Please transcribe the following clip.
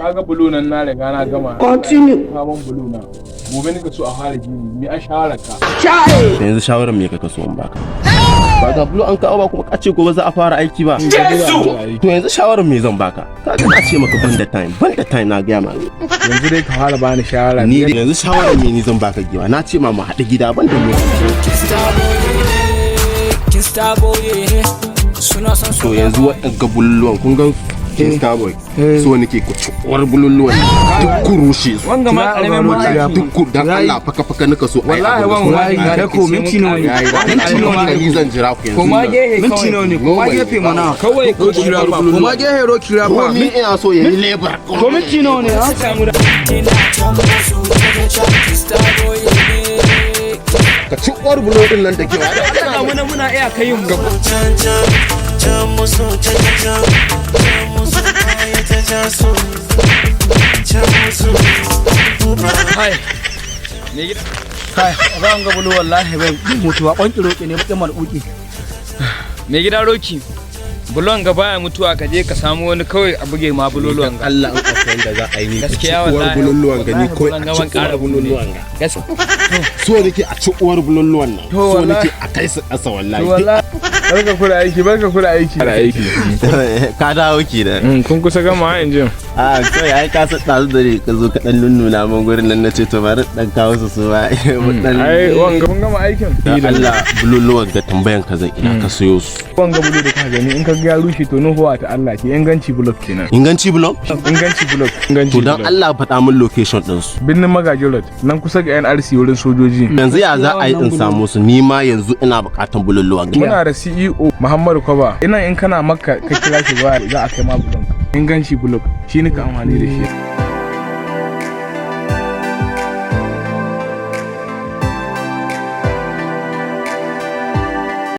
Kaga bulo nan, na riga na gama. Continue. Sabon bulo na. Gobe nika so a fara gini. Me a shawara ka? Chai! Yanzu shawarar me kaka so in baka? Ba ga bulo an kawo ba, kuma ka ce gobe za a fara aiki ba? To yanzu shawarar me zan baka? Kaga na ce maka ban da time, ban da time, na gaya ma. Yanzu dai ka fara bani shawara. Ni dai yanzu shawarar me ni zan baka, giwa? Na ce ma mu haɗu gida, ban da lokaci. Suna son To yanzu waɗanga bulluwan, kun gan King Starboy, so nake ku ci uwar bululluwan, duk ku rushe su. Wanga ma karamin mataki. Duk ku, dan Allah, faka faka nika so ai. Wallahi abin da wan so. wallahi Kai ko minti nawa ne? Minti nawa ne? Ni zan jira ku yanzu. Koma gehe. Minti Kawai. nawa ne? Koma gefe mana. Kawai ko Roki Rapper. Koma gefe, Roki Rapper. Komi ina so yayi lebur. Ko minti nawa ne ha? Samu Ka ci uwar bulo din nan da kewa. muna muna iya kai mu. Can can can musu can can can musu ta ja su can musu. Hai, me gida. Kai, ga ga bulo wallahi bai mutuwa, kwanki roki ne bakin marbuki. Me gida Roki, bulon ga baya mutuwa, ka je ka samu wani kawai a buge ma buloluwan ga. Allah, in akwai yanda za a yi ni ku ci Gaskiya uwar wallahi bululluwan gani wallahi ko bulon a gaban ci uwar ƙara bululluwan ga. Gaskiya. So nake a ci uwar bululluwan nan. To So wallahi. nake a kai su ƙasa wallahi. Barka kula aiki, barka kula aiki. Fara aiki. Ka dawo kenan. Kun kusa gama injin. A kai, ai ka san ɗazu da ka zo ka ɗan nunnuna min gurin nan, na ce to bari ɗan kawo su su ba mu ɗan. Ai wanga kun gama aikin. Dan Allah, bululluwan ga, tambayan ka zan, ina ka sayo su? Wanga bulo da ka gani, in ka ga ya rushe to nuhuwa ta Allah ke. Inganci block kenan. Inganci block? Inganci block. Inganci To dan block. Allah faɗa min location ɗin su. Birnin Magaji Road, nan kusa ga NRC, wurin sojoji. Yanzu ya za a yi in samu su? Ni ma yanzu ina buƙatan bululluwan ga. Muna da CEO Muhammadu Kwaba. Ina in kana Makka ka kira shi ba za a kai ma bulon. Inganci block shi nika amfani da shi.